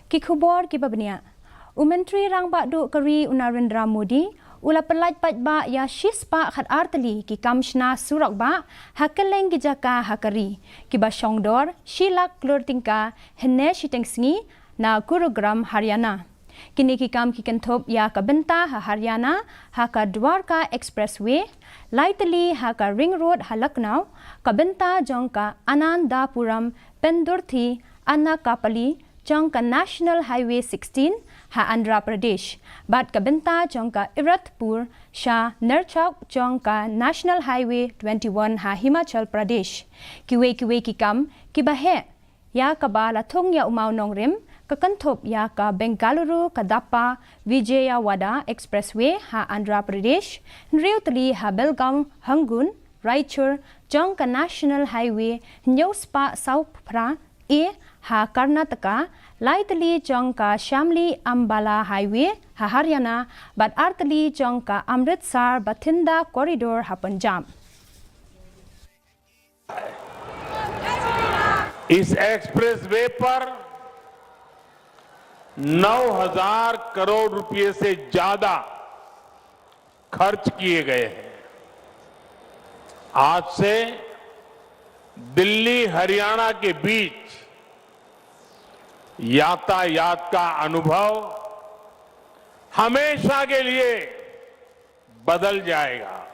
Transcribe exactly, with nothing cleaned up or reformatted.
Ki khubor kiba bniah. U Myntri Rangbah Duh ka ri u Narendra Modi u la pyllait paidbah ïa shispah khatar tylli ki kam shna surok bah ha kylleng ki jaka ha ka ri, kiba shongdor shi lak klur tyngka hynne shiteng sngi na Gurugram, Haryana. Kine ki kam ki kynthup ïa ka bynta ha Haryana ha ka Dwarka Expressway, lai tylli ha ka Ring Road ha Lucknow, ka bynta jong ka Anandapuram Pendurthi Anakapalli jong ka National Highway sixteen ha Andhra Pradesh, bad ka bynta jong ka Iratpur sha Nerchok jong ka National Highway twenty-one ha Himachal Pradesh. Kiwei kiwei ki kam kiba heh ïa kaba la thung ïa u mawnongrim ka kynthup ïa ka Bengaluru Kadapa Vijayawada Expressway ha Andhra Pradesh, hynriew tylli ha Belgaum Hangun Raichur jong ka National Highway hynñiew spah saw phra A ha Karnataka, lai tylli jong ka Shamli Ambala Highway ha Haryana, bad ar tylli jong ka Amritsar Bathinda Corridor ha Punjab. इस एक्सप्रेसवे पर नौ हज़ार करोड़ रुपए से ज्यादा खर्च किए गए हैं। आज से दिल्ली हरियाणा के बीच यातायात का अनुभव हमेशा के लिए बदल जाएगा।